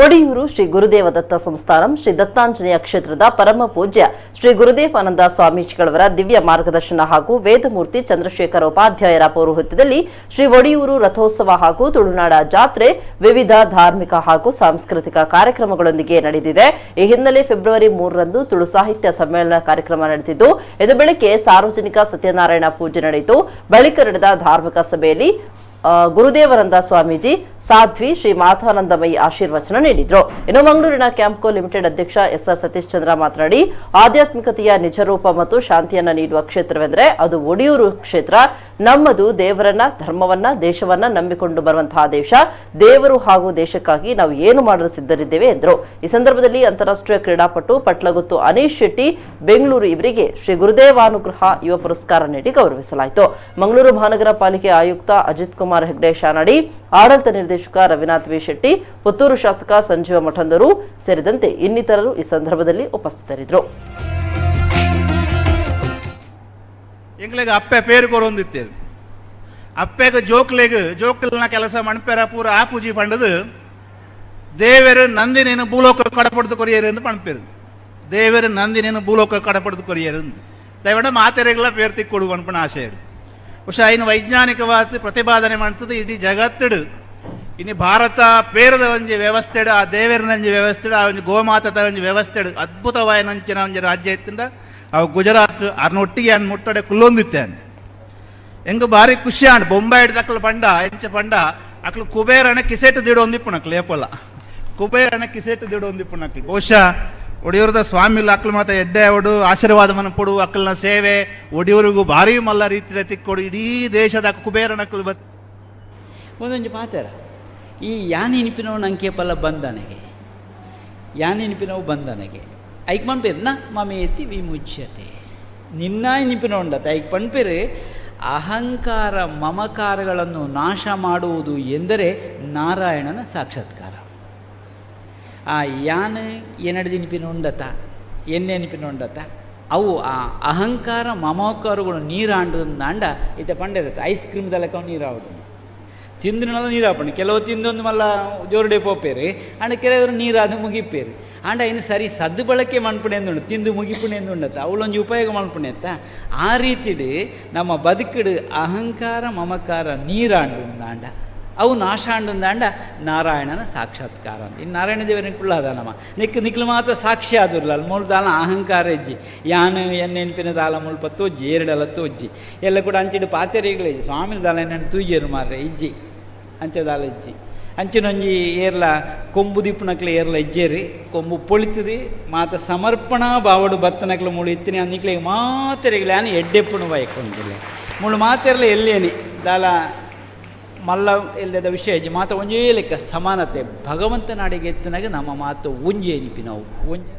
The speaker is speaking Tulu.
ಒಡಿಯೂರು ಶ್ರೀ ಗುರುದೇವ ದತ್ತ ಸಂಸ್ಥಾನಂ ಶ್ರೀ ದತ್ತಾಂಜನೇಯ ಕ್ಷೇತ್ರದ ಪರಮ ಪೂಜ್ಯ ಶ್ರೀ ಗುರುದೇವಾನಂದ ಸ್ವಾಮೀಜಿಗಳವರ ದಿವ್ಯ ಮಾರ್ಗದರ್ಶನ ಹಾಗೂ ವೇದಮೂರ್ತಿ ಚಂದ್ರಶೇಖರ ಉಪಾಧ್ಯಾಯರ ಪೌರೋಹಿತ್ಯದಲ್ಲಿ ಶ್ರೀ ಒಡಿಯೂರು ರಥೋತ್ಸವ ಹಾಗೂ ತುಳುನಾಡ ಜಾತ್ರೆ ವಿವಿಧ ಧಾರ್ಮಿಕ ಹಾಗೂ ಸಾಂಸ್ಕೃತಿಕ ಕಾರ್ಯಕ್ರಮಗಳೊಂದಿಗೆ ನಡೆದಿದೆ. ಈ ಹಿನ್ನೆಲೆ ಫೆಬ್ರವರಿ 3ರಂದು ತುಳು ಸಾಹಿತ್ಯ ಸಮ್ಮೇಳನ ಕಾರ್ಯಕ್ರಮ ನಡೆದಿದ್ದು, ಇಂದು ಬೆಳಗ್ಗೆ ಸಾರ್ವಜನಿಕ ಸತ್ಯನಾರಾಯಣ ಪೂಜೆ ನಡೆಯಿತು. ಬಳಿಕ ನಡೆದ ಧಾರ್ಮಿಕ ಸಭೆಯಲ್ಲಿ ಗುರುದೇವಾನಂದ ಸ್ವಾಮೀಜಿ, ಸಾಧ್ವಿ ಶ್ರೀ ಮಾತಾನಂದಮಯಿ ಆಶೀರ್ವಚನ ನೀಡಿದ್ರು. ಇನ್ನು ಮಂಗಳೂರಿನ ಕ್ಯಾಂಪ್ಕೋ ಲಿಮಿಟೆಡ್ ಅಧ್ಯಕ್ಷ ಎಸ್ ಆರ್ ಸತೀಶ್ ಚಂದ್ರ ಮಾತನಾಡಿ, ಆಧ್ಯಾತ್ಮಿಕತೆಯ ನಿಜರೂಪ ಮತ್ತು ಶಾಂತಿಯನ್ನ ನೀಡುವ ಕ್ಷೇತ್ರವೆಂದರೆ ಅದು ಒಡಿಯೂರು ಕ್ಷೇತ್ರ. ನಮ್ಮದು ದೇವರನ್ನ, ಧರ್ಮವನ್ನ, ದೇಶವನ್ನ ನಂಬಿಕೊಂಡು ಬರುವಂತಹ ದೇಶ. ದೇವರು ಹಾಗೂ ದೇಶಕ್ಕಾಗಿ ನಾವು ಏನು ಮಾಡಲು ಸಿದ್ಧರಿದ್ದೇವೆ ಎಂದರು. ಈ ಸಂದರ್ಭದಲ್ಲಿ ಅಂತಾರಾಷ್ಟ್ರೀಯ ಕ್ರೀಡಾಪಟು ಪಟ್ಲಗುತ್ತು ಅನೀಶ್ ಶೆಟ್ಟಿ, ಬೆಂಗಳೂರು ಇವರಿಗೆ ಶ್ರೀ ಗುರುದೇವಾನುಗ್ರಹ ಯುವ ಪುರಸ್ಕಾರ ನೀಡಿ ಗೌರವಿಸಲಾಯಿತು. ಮಂಗಳೂರು ಮಹಾನಗರ ಪಾಲಿಕೆ ಆಯುಕ್ತ ಅಜಿತ್ ಕುಮಾರ್ ಹೆಗ್ಡೆ ಶಾನಾಡಿ, ಆಡಳಿತ ನಿರ್ದೇಶಕ ರವಿನಾಥ್ ವಿ ಶೆಟ್ಟಿ, ಪುತ್ತೂರು ಶಾಸಕ ಸಂಜೀವ ಮಠಂದೂರು ಸೇರಿದಂತೆ ಇನ್ನಿತರರು ಈ ಸಂದರ್ಭದಲ್ಲಿ ಉಪಸ್ಥಿತರಿದ್ದರು. ಎಂಕ್ಲೆಗ್ ಅಪ್ಪೆ ಪೇರು ಕೊರೊಂದಿತ್ತೇರು. ಅಪ್ಪೆಗ ಜೋಕ್ಲೆಗ್ ಜೋಕ್ಲೆನ ಕೆಲಸ ಮಣ್ಪೆರ ಪೂರ ಆಪುಜಿ ಪಂಡದು ದೇವೆರು ನಂದಿನೇನು ಭೂಲೋಕ ಕಡಪಡ್ದು ಕೊರಿಯರು ಎಂದು ಪಣ್ಪೇರು. ದೇವೆರು ನಂದಿನೇನು ಭೂಲೋಕ ಕಡಪಡ್ದು ಕೊರಿಯರು ಎಂದು ದಯವಿಡ ಮಾತೆರೆಗಳ ಪೇರ್ ತಿಕ್ಕೊಡು ಪನ್ಪುನ ಆಶಯ. ಬಹುಶಃ ಇನ್ನು ವೈಜ್ಞಾನಿಕವಾದ ಪ್ರತಿಪಾದನೆ ಮಾಡ್ತದೆ. ಇಡೀ ಜಗತ್ತಿಡು ಇನ್ನು ಭಾರತ ಪೇರದ ಒಂಜಿ ವ್ಯವಸ್ಥೆಡು, ಆ ದೇವೆರ್ನಂಜಿ ವ್ಯವಸ್ಥೆಡು, ಆ ಒಂಜಿ ಗೋಮಾತದ ಒಂಜಿ ವ್ಯವಸ್ಥೆಡು ಅದ್ಭುತವಾಯಿನಂಚಿನ ಒಂಜಿ ರಾಜ್ಯ ಇತ್ತಿಂದ ಅವು ಗುಜರಾತ್. ಅರ್ನ ಒಟ್ಟಿಗೆ ಅನ್ ಮುಟ್ಟಡೆ ಕುಲ್ಲೊಂದಿತ್ತೇನೆ. ಎಂಗ್ ಬಾರಿ ಖುಷಿ ಆಂಡ್. ಬೊಂಬಾಯಿಡ್ ದಕ್ಲು ಪಂಡ ಎಂಚ ಪಂಡ, ಅಕ್ಲು ಕುಬೇರನ ಕಿಸೆಟ್ ದಿಡೊಂದಿಪ್ಪುನಕ್ಲು. ಏಪೊಲ ಕುಬೇರನ ಕಿಸೆಟ್ ದಿಡೊಂದಿಪ್ಪುನಕ್ಲು. ಬಹುಶಃ ಒಡಿಯೂರದ ಸ್ವಾಮಿಲು ಅಕ್ಲು ಮಾತ ಎಡ್ಡೆ ಅವಡು ಆಶೀರ್ವಾದ ಮನಪೊಡು. ಅಕ್ಕಲ್ನ ಸೇವೆ ಒಡಿಯೂರಿಗೂ ಭಾರಿ ಮಲ್ಲ ರೀತಿಯ ತಿಕ್ಕೊಡು. ಇಡೀ ದೇಶದ ಕುಬೇರನಕ್ಲು ಬತ್ ಒಂದೊಂಜಿ ಪಾತೆರ, ಈ ಯಾನ್ ಇನಿಪಿನವು ನಂಕೇಪಲ್ಲ ಬಂಧನಗೆ, ಯಾನ್ ಇನಿಪಿನವು ಬಂಧನಗೆ. ಐಕ್ ಪನ್ಪೇರು ನ ಮಮೇತಿ ವಿಮುಚ್ಯತೆ. ನಿನ್ನ ಇನಿಪಿನ ಉಂಡತ ಐಕ್ ಪನ್ಪೇರು. ಅಹಂಕಾರ ಮಮಕಾರಗಳನ್ನು ನಾಶ ಮಾಡುವುದು ಎಂದರೆ ನಾರಾಯಣನ ಸಾಕ್ಷಾತ್ಕಾರ. ಆ ಯಾನ್ ಎನಡ್ದು ಉಂಡತ, ಎನ್ನೆ ನೆನಪಿನ ಉಂಡತ, ಅವು ಆ ಅಹಂಕಾರ ಮಮಕಾರಗಳು ನೀರಾಂಡಂದಾಂಡ. ಇತ್ತೆ ಪಂಡೆದತ್ತ, ಐಸ್ ಕ್ರೀಮ್ ದಲಕ ನೀರಾವಡು ತಿಂದಿನಲ್ಲ ನೀರಾಪಂಡು. ಕೆಲವು ತಿಂದೊಂದು ಮಲ್ಲ ಜೋರುಡೆ ಪೋಪೇರು, ಆಂಡ ಕೆಲವರು ನೀರಾದ ಮುಗಿಪೇರು. ಆಂಡ ಇನ್ನು ಸರಿ ಸದ್ಬಳಕೆ ಮನ್ಪುಣೆ ಎಂದುಂಡು, ತಿಂದು ಮುಗಿಪುಣೆ ಎಂದುಂಡತ್ತ, ಅವಳೊಂಜಿ ಉಪಯೋಗ ಮನ್ಪುಣೆ ಅತ್ತ. ಆ ರೀತಿಡ್ ನಮ್ಮ ಬದುಕುಡು ಅಹಂಕಾರ ಮಮಕಾರ ನೀರಾಂಡು ಅಂಡ ಅವು ನಾಶ ಅಂಡ ನಾರಾಯಣನ ಸಾಕ್ಷಾತ್ಕಾರ. ಇನ್ನು ನಾರಾಯಣ ದೇವರ ಕುಳ್ಳಾದ ನಮ್ಮ ನಿಕ್ ನಿಕ್ಲು ಮಾತ್ರ ಸಾಕ್ಷಿ ಆದುರ್ಲ. ಅಲ್ಲಿ ಮೂಲು ದಾಲ ಅಹಂಕಾರ ಇಜ್ಜಿ. ಯಾನು ಎನ್ನ ನೆನಪಿನ ದಾಲ ಮುಲ್ಪ ತೋಜ್ಜಿ, ಏರಡಲ ತೋಜ್ಜಿ. ಎಲ್ಲ ಕೂಡ ಅಂಚಿಡು ಪಾತೆರಿಗಳೇ ಸ್ವಾಮಿ ದಾಲ ಎನ್ನ ತೂಜೇರು ಮಾರ್ರೆ ಇಜ್ಜಿ, ಅಂಚ ದಾಲ ಇಜ್ಜಿ. ಅಂಚಿನೊಂಜಿ ಏರ್ಲ ಕೊಂಬು ದಿಪ್ಪುನಕ್ಲೆ ಏರ್ಲ ಇಜ್ಜೇರಿ. ಕೊಂಬು ಪೊಳಿತದಿ ಮಾತ ಸಮರ್ಪಣಾ ಬಾವಡು ಬತ್ತನಕ್ಲೆ ಮುಳು ಇತ್ತಿನಿ ನಿಕ್ಲೆ ಮಾತೆರೆಗ್ಲೆ ಆನೆ ಎಡ್ಡೆಪ್ಪುನು ಬಯಕೊಂಡಿಲ್ಲ. ಮುಳು ಮಾತೆರ್ಲ ಎಲ್ಲೇನಿ ದಾಲ ಮಲ್ಲ ಇಲ್ಲದ ವಿಷಯ ಇಜ್ಜಿ. ಮಾತ ಒಂಜೇ ಲೆಕ್ಕ ಸಮಾನತೆ ಭಗವಂತನಾಡಿಗೆ ಎತ್ತನಾಗ ನಮ್ಮ ಮಾತು ಒಂಜೇ ನಿಪಿ ನಾವು ಒಂಜಿ.